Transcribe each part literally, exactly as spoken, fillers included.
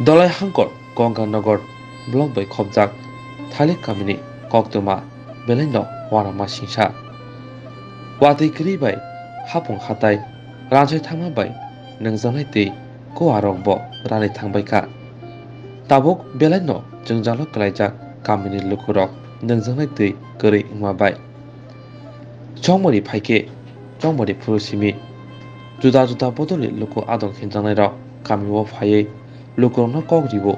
Dolai Hangkor Gonganagar block bai khopjak Thailik kamini koktwma belaino uanama singsa. Watwi kwrwi bai hapung hatai ransai thangma bai nungjaknai twi kuarokbo ranwi thangbaikha. Tabuk belaino jwngjalo kwlaijak kamini lukurok nungjaknai twi kwrwi wngma bai. Chongmari phaikhe, chongmari phuru simi juda juda bodolni luku adong khenjaknairok kamio phaiwi lukurokno kok rio,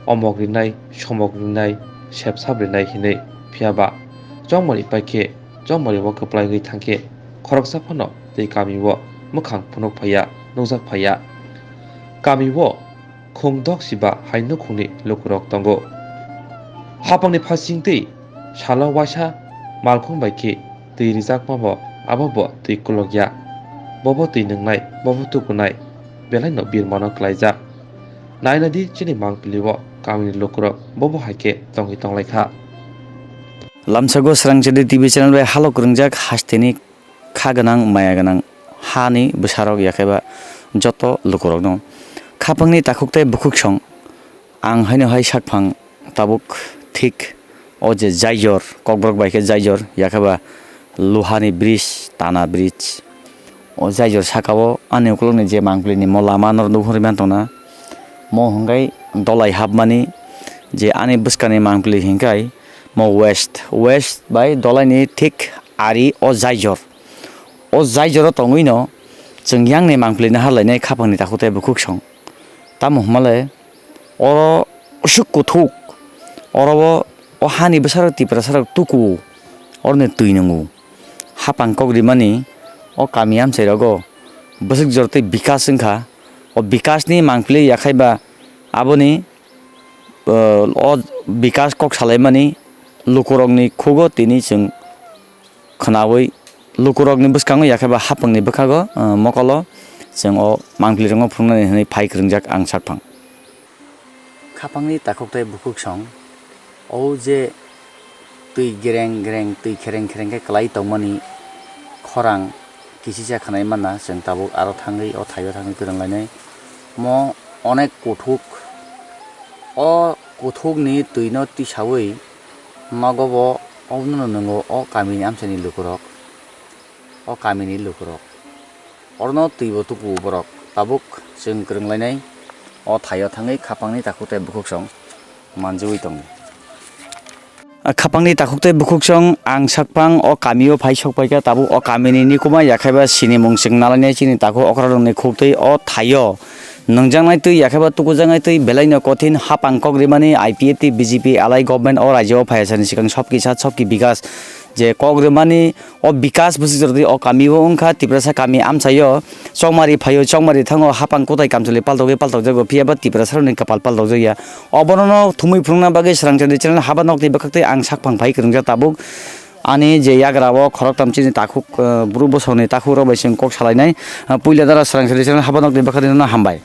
omok rinai, somok rinai, sepsap rinai hinwi. Phiyaba chongmari paikhe, chongmari o kwplaigwi thangkhe khoroksa phano tei kamio mwkhang phunuk phaiya, nukjak phaiya. Kamio khungdok siba hai nukhungni lukurok tongo. Hapangni phasing twi salo waisa malkhung bai khe twi rijakma bo, abo bo twi kolokya. Bobo twi nwngnai, bobo tukunai, belaino birmano klaijak. Naina di chini mangpili o kamini lukurok bobo hai khe tongwi tonglaikha. Lamsago Srangchadi T V channel bai halo kwrwngjak hasteni kha gwnang, maya gwnang hani bwsarok, yakheba joto lukurokno. Khapangni takhuk tei bukhuk song ang haino hai sakphang tabuk thik o je jaijor, kokborok bai khe jaijor, yakheba luhani bridge, tana bridge. O jaijor saka o ani ukulukni je mangpili ni mo lama norok nukhu rwmani tongna. Mo hwnkhe dolai hapmani je ani bwskangni mangpili hwnkhe mo west, west bai dolaini thik ari o jaijor. O jaijoro tongwino chwng yangni mangpili naharlainai khapangni takhuk tei bukhuk song. Tamo hwnmale oro usuk kuthuk, oro o, o hani bwsarok Tiprasarok tuku, oroni twi nwngo. Hapang kok rimani o kami amchairogo bwswk jora tei bikas wngkha. O bikasni mangpili yakhaiba aboni, o, o bikas kok salaimani lukurokni khugo tini chwng khwnaui lukurokni bwskango yakheba hapangni bwkhago, ah, mokolo chwng o mangpilirokno phunuknani hwnwi phai kwrwngjak ang sakphang. Khapangni takhuk tei bukhuk song o je twi gereng gereng, twi khereng khereng khe kwlai tongmani khorang kisisa khwnai manna, chwng tabuk aro thangwi o thaio thangwi kwrwnglainai. Mo onek kuthuk, o kuthukni twino tisaui nogo bo obono nwngo o kamini amchaini lukurok, o kamini lukurok. Orno twibo tuku borok tabuk chwng kwrwnglainai o thaio thangwi khapangni takhuk tei bukhuk song manjui tongo. A khapangni takhuk tei bukhuk song ang sakphang o kamio phai sokpaikha, tabuk o kamini nikuma yakhaiba sinimung chwng nalainai chini takhuk okrarokni khuktwi o thaio. Nungjaknai twi yakheba tukujaknai twi belaino kothin hapang kok rimani I P F T, B J P alai government o rajyo o phaiya sani swkang sobki sat sobki bikas je kok rimani o bikas bwswk jordi o kami o wngkha Tiprasa kami amchaio chongmari phaio chongmari thango hapang kwtai kamchwlwi paltogwi paltokjago phiyaba Tiprasarokni kwpal paltokjakya. Obono no thumwi phunukna bagwi Srangchadi channel haba nokni bwkhaktwi ang sakphang phai kwrwngjak tabuk. Ani je yagra o khoroktham chini takhuk, eh, bru bosongni takhukrok bai chwng kok salainai. Eh, puila dara Srangchadi channel haba nokni bwkhaktwi no hambai.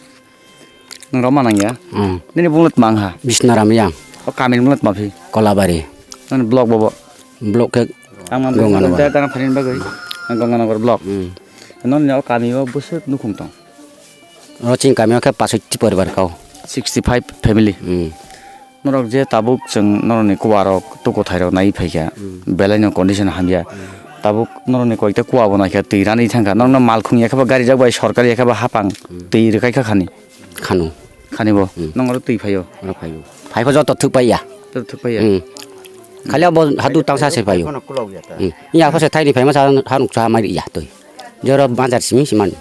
Nwng roma nangya? Hmm. Nini bunglet mang ha? Bisnaram yang. O kamini bunglet ma phi? Kolabari. Nini block bobo? Block ke Ang mang Gonganagar. Tang phanin bagwi. Gonganagar block. Hmm. Noni o kami o bwswk nukhung tong? Oro chini kami o khe pasotti poribar kau. Sixty five family. Hmm. Norok je tabuk chwng norokni kuarok tukothairok naiwi phaikha, hmm, belaino condition hamya. Hmm. Tabuk norokni koita kua bo naikha, twi ranwi thangkha. Norokno malkhung yakhaba gari rok bai sorkar yakhaba hapang, hmm, twi rwkhaikha khani. Khano. Khani bo. Hmm. Nong oro twi phaio. Oro phaio. Phai pho joto thuk paiya. Joto thuk paiya. Hmm. Khali abo hadu tangsa se phaio. Kono kulok ya ta. Hmm. Iya pho se thaini phaima sa hanuk cha mai ya twi. Joro bazar simi siman.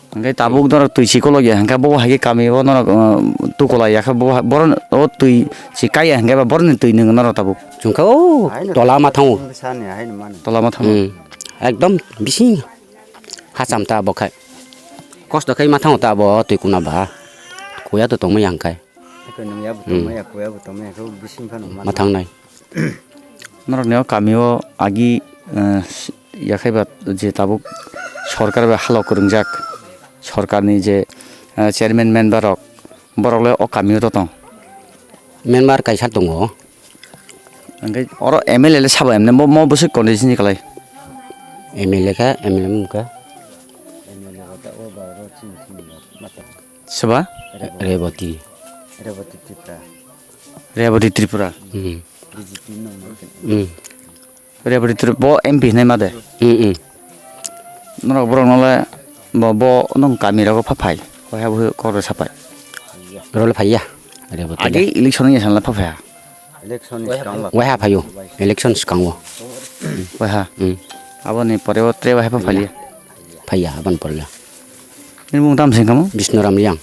Hwnkhe tabuk norok twi si kolok ya, hwnkhe bo hai khe kami o norok, uh, tukola ya khe bo ha-, boron o twi si kaya hwnkhe ba boron ni twi nwng norok tabuk. Chwngkha o tola ma thango. Sani hai mani. Tola ma thango. Hmm. Ekdom bising hacham ta bo khai. Kosto khai ma thango ta bo twi kuna ba. Kuya to tongma yang khai. Eko nung ya bo tongma ya, kuya bo tongma ya, khe bising phano ma thangnai. Norokni o kami o agi, eh, yakhai ba je tabuk sorkar bai halok kwrwngjak, sorkarni je, eh, chairman member rok, borok le o kami o to tong? Member kaisa tongo. Hwnkhe oro M L A le sabo emne mo, mo bwswk condition ni kwlai? M L A kha, M L A mung kha. Soba? Reboti. Reboti Tripura. Reboti Tripura. Hmm. B J P no. Hmm. Reboti Tripura, bo M P hinwi ma de? Hmm, hmm. Norok borok nole bo, bo nong kami rogo pha phai. Waiha bo kok rw sa phai. Role phaiya. Reboti Agi da. Election ni sanla pha phai. Election ni skang ba. Waiha phaio. Election skango. Waiha. Hmm. Aboni pore o tre waiha pha phai. Phaiya, aboni pore. Nini mung tam sing kamo? Bisnu Ram Liang.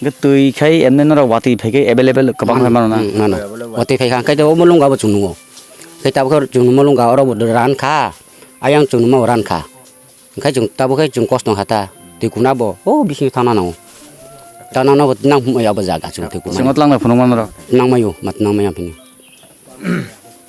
Hwnkhe twi khai emne norok watwi phai khe available kwbang phai mano na? Hmm, mano. Watwi phai kha, hwnkhe omo lungga bo chwng nungo. Hwnkhe tabukhe chwng nungma lungga oro bo ran kha, ayang chwng nungma bo ran kha. Hwnkhe chwng tabukhe chwng kosto kha ta. Twi kuna bo, o bising thangna nango. Thangna no bo nang hwnwi abo jaga chwng twi kuna. Chwng o twlang lai phunukma norok? Nangmaio, mat nangmaya phini.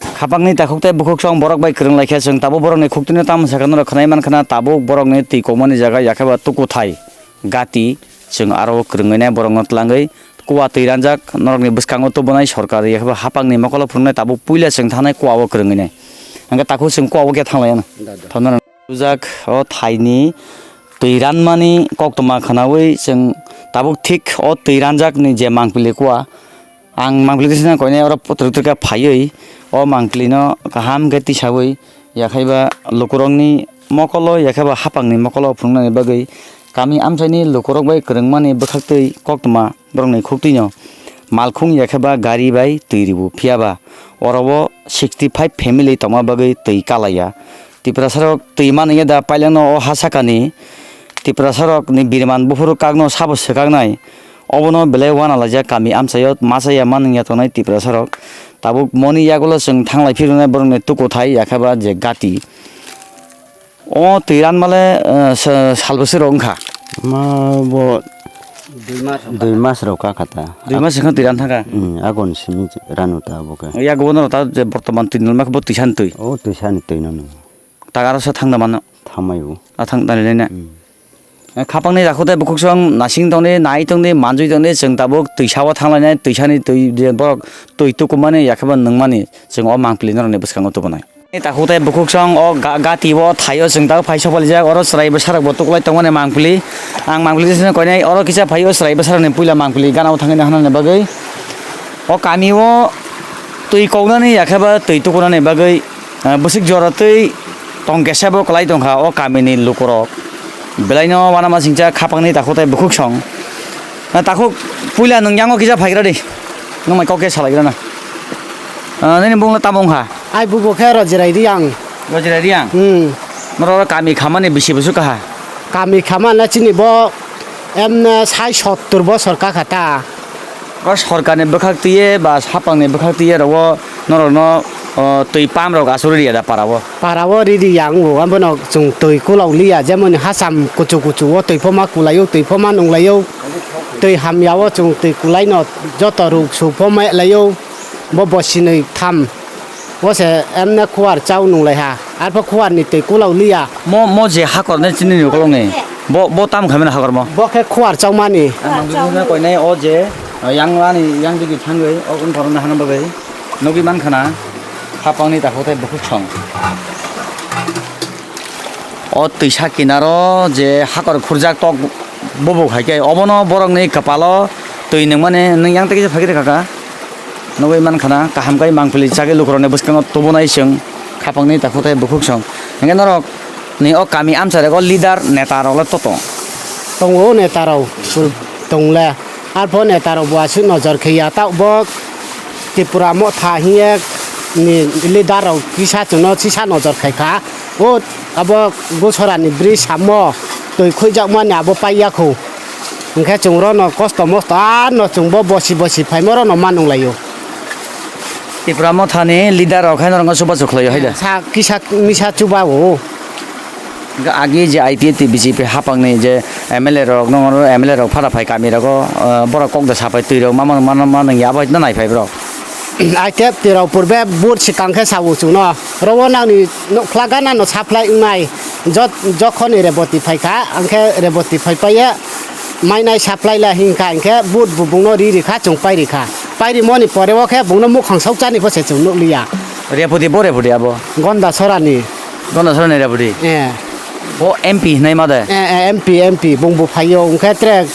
Khapangni takhuk tei bukhuk song borok bai kwrwng lai khe chwng tabuk borokni khuktwino tamo sakha norok khwnai man khna tabuk borokni twi kokmani jaga yakhe ba tukuthai gati chwng aro kwrwngwi nai borokno twlangwi kua twi ranjak norokni bwskango tubunai sorkar yakhe ba hapangni mokolo phunuknai tabuk puila chwng thangnai kua o kwrwngwi nai hwnkhe takhuk chwng kua o khe thanglaiya. Ujak o thaini twi ranmani koktwma khwnaui chwng tabuk thik o twi ranjakni je mangpili kua, ang mangpili tisana koinai oro twrwk twrwk khe phaiwi o mangpilino kaham khe tisaui yakhaiba lukurokni mokolo yakhaiba hapangni mokolo phunuknani bagwi kami amchaini lukurok bai kwrwngmani bwkhaktwi koktwma borokni khuktwino malkhung yakhaiba gari bai twi rw-o, phiyaba oro o sixty five family tongma bagwi twi kalaiya. Tiprasarok twi manwi da pailangno o ha sakani Tiprasarokni birman buphuru kakno sabo swkaknai. Obono belai uanalaijak kami amchaio machaya manwngya tongnai Tiprasarok. Tabuk moni yagulo chwng thanglai phirwnai borokni tukuthai yakhaba je gati. O twi ranmale, eh, sa-, salbwswk rok wngkha. Ma bo dui mas rok kakha ta. Dui mas wngkha twi ran thangkha. Hmm, agon simi ranu ta bo khe. Yagubo no ta je bortoman twi nalma khe bo twisani twi. O twisani twi no. Taga aro sa thangna mano. Thangmai bo. A thang tani nai na. Hmm. Eh, khapangni rakhwtai bukhuk song nasing tongni, nai tongni, manjui tongni, chwng tabuk twisao thanglainai, twisani twi je borok twi tukumani, yakheba nungmani, chwng o mangpili norokni bwskango tubunai. Takhuk tei bukhuk song o ga-, gati o thaio chwng tabuk phai sopalijak, oro chwrai bwsarokbo tukulai tongmani mangpili. Ang mangpili tisano koinai oro kisa phai o chwrai bwsarokni puila mangpili gana o thangwi nahana bagwi. O kami o twi koknani yakheba twi tukunani bagwi. Ah, bwswk jora twi tong kesa bo kwlai tongkha o kamini lukurok. Belaino uanama singcha khapangni takhuk tei bukhuk song. Ah, takhuk puila nwng yango kisa phaigra di. Nwng mai kok khe salaigra na. Ah, nini bungla tamo wngkha? Ai bubo khe Rojirai Riang. Rojirai Riang? Hmm. Norok kami khamani bisi bwswk kaha? Kami khamana chini bo emne sai sottur bosor kakha ta. O sorkarni bwkhak twiwi ba hapangni bwkhak twiwi rwo norokno, o, twi pump rok asugwi riya da para o? Para o ri ri ya wngo, abono chwng twi kulok liya, jemon hacham kuchu kuchu o twi phoma kulai o, twi phoma nung lai o, twi hamya o chwng twi kulai no joto ruk su phoma lai o, bo bo sinwi tham. O se emne khuar chao nunglai ha, arpho khuar ni twi kulok liya. Mo, mo je hakor ne chini ni ukolog ni, bo, bo tam khamina hakor mo? Bo khe khuar chaumani. Ang nugwi koinai o je, yang lani, yang digi thangwi, o wng khoroknwi hana bagwi nugwi mankha na, hapang ni takhuk tei bukhuk song. O twisa kinaro je hakor khurjak tok bubuk hai khe, obono borokni kwpalo twi nungmani nung yang tei kisa phai khe rwkha kha. Nugwi mankha na, kaham khe mangpili chagwi lukurokni bwskango tubunai chwng khapangni takhuk tei bukhuk song. Hinkhe norok ni o kami amchai rok o leader neta rok le to tong? Tongo neta rok tong le. Arpho neta rok bo aswk nojor khe ya, ta bo Tripura Motha hiye ni leader rok kisa chwngno sisa nojor khai kha. O abo Gusora ni bridge samo twi khuijak mani abo pai ya kho. Hinkhe chwng rono kosto mosto ano chwng bo bosi bosi phaimo rono ma nung lai o. Tripura Motha ni leader rok hai norok no chubachu khlai o hai da? Sa kisa misa chuba o. Hinkhe agi je I P F T B J P hapang ni je M L A rok no, M L A rok phara phai kami rogo, ah, borok kok da sapai twi rok ma ma ma ma nung ya bai no nai phai borok. Aitep twi rok purbe vote swkang khe sao chwngno. Rogo nangni nukla gana no supply wngnai. Jot-, jokhoni Reboti phaikha, angkhe Reboti phaipaye mainai supply la hinkha, angkhe vote bo bungno ri rikha, chwng pai rikha. Pai rimoni pore o khe bungno mukhang saukchani pho se chwng nukliya. Reboti bo Reboti abo? Gonda Sorani. Gonda Sorani Reboti? Eh. Bo M P hinai ma de? Eh, eh, M P, M P, bung bo phaio, angkhe tre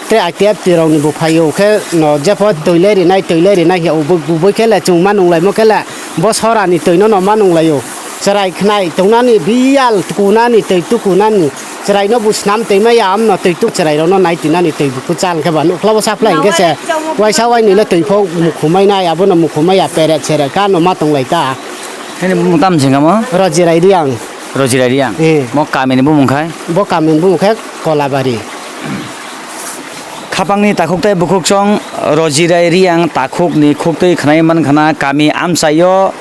Tei I T F T rokni bo phaio khe no jepho twi le rinai, twi le rinai hiya, ubui, ubui khe le chwng ma nung laimo khe le bo sorani twi no no ma nung laio. Chwrai khnai tongnani biyal tukunani twi tukunani chwrai no bo snam twi maya, amno twi tuk chwrai rok no nai twinani twi bo kwchang khe ba nukla bo supply hwnkhe se waisa wainwi le twi pho mukhumai nai, abono mukhumai ya peret seret kha no ma tong lai ta. Nini bumung tam singamo? Rojirai Riang. Rojirai Riang? Eh. Mo kamini bumung khai? Bo kamini bumung khe Kolabari. Khapangni takhuk tei bukhuksong Rojirai Riang takhukni khuktwi khwnai mankha na kami amchaio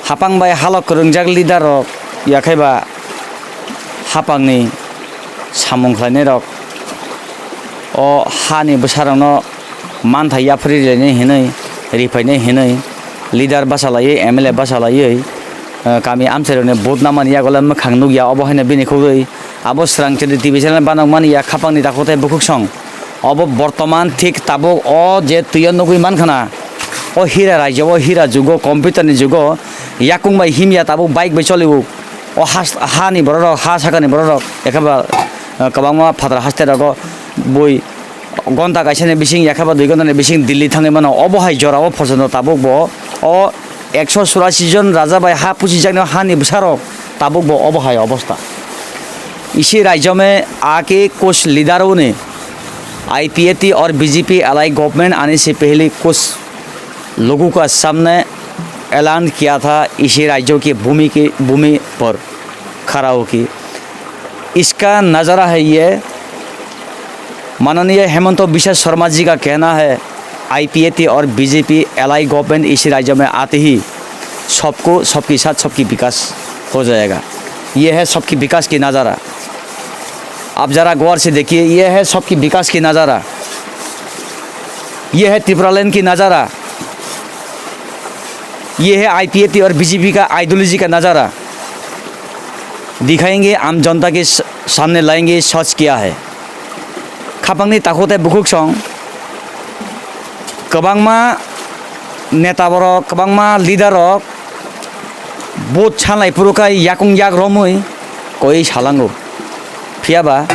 hapang bai halok kwrwngjak leader rok yakhaiba hapangni samung khlainai rok o hani bwsarokno manthai yapharwi rwlainai hinwi, riphainai hinwi, leader basa laiwi, M L A basa laiwi, eh, kami amchairokni vote namani yago le mwkhang nukya, obo haino bini khugwi abo swrang chini T V channel banok mani ya khapangni takhuk tei bukhuksong. Obo bortoman thik tabuk o je twi o nugwi mankha na, o hira raijao, o hira jugo, computer ni jugo, yakung bai himya tabuk bike bai cholio, o has-, hani borok rok, ha sakani borok rok, ekheba, eh, kwbangma phataro haste rogo bui gonta kaisa ni bising yakheba dui gonta ni bising Delhi thangwi mano, obo hai jora o phojono tabuk bo o ekso churasi jon raja bai ha pusi jaknai hani bwsarok tabuk bo obo hai obostha. इसी राज्य में आके कुछ लीडरों ने आईपीएटी और BJP allied government आने से पहले कुछ लोगों का सामने ऐलान किया था इसी राज्यों की भूमि की भूमि पर खड़ा होके इसका नज़ारा है ये। माननीय हेमंत बिश्व शर्मा जी का कहना है, आईपीएटी और बीजेपी एलआई गवर्नमेंट इसी राज्य में आते ही सबको, सबके साथ, सबकी विकास हो जाएगा। ये है सबकी विकास की नज़ारा। आप ज़रा गौर से देखिए, ये है सबकी विकास की नज़ारा। ये है त्रिपुरा लैंड की नज़ारा। ये है आईपीएटी और बीजेपी का आइडियोलॉजी का नज़ारा। दिखाएंगे आम जनता के स-, सामने लाएंगे सच क्या है। Khapangni takhuk tei bukhuksong kwbangma neta borok, kwbangma leader rok vote sanlai phuru khe yakung yak romwi koi salango. Phiya ba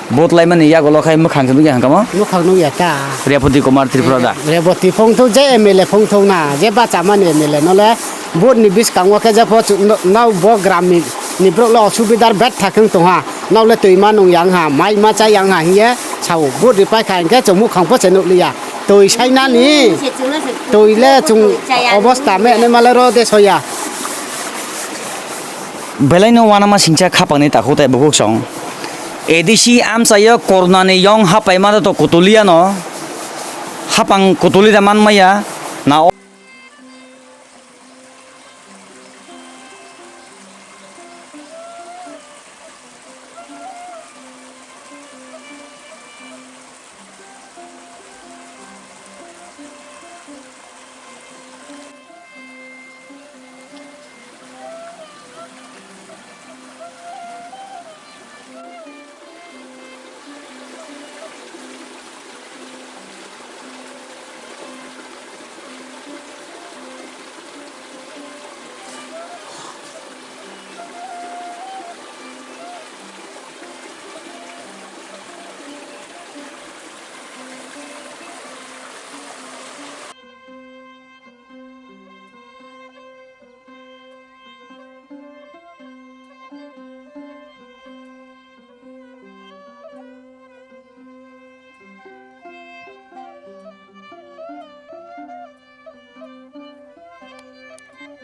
vote laimani yagulo khai mwkhang se nukya hwnkhe mo? Mwkhang nukya ta. Repoti Kumar Tripura da. Repoti phongthok je M L A phongthok na, je bachamani M L A no le vote ni bwskango khe je pho chu-, no, no bo gram ni, ni borok le osubidar betha khwng tongha. Nok le twi ma nung yang ha, mai ma cha yang ha hiye sao. Vote ri pai kha hinkhe chwng mwkhang pho se nukliya. Twi sainani, twi le chwng obostha me ne male ro de soya. Belai no uanama singcha khapangni takhuk tei bukhuksong. A D C amchaio corona ni yong hapaima to kutuliya no, hapang kutuli da manmaya na o.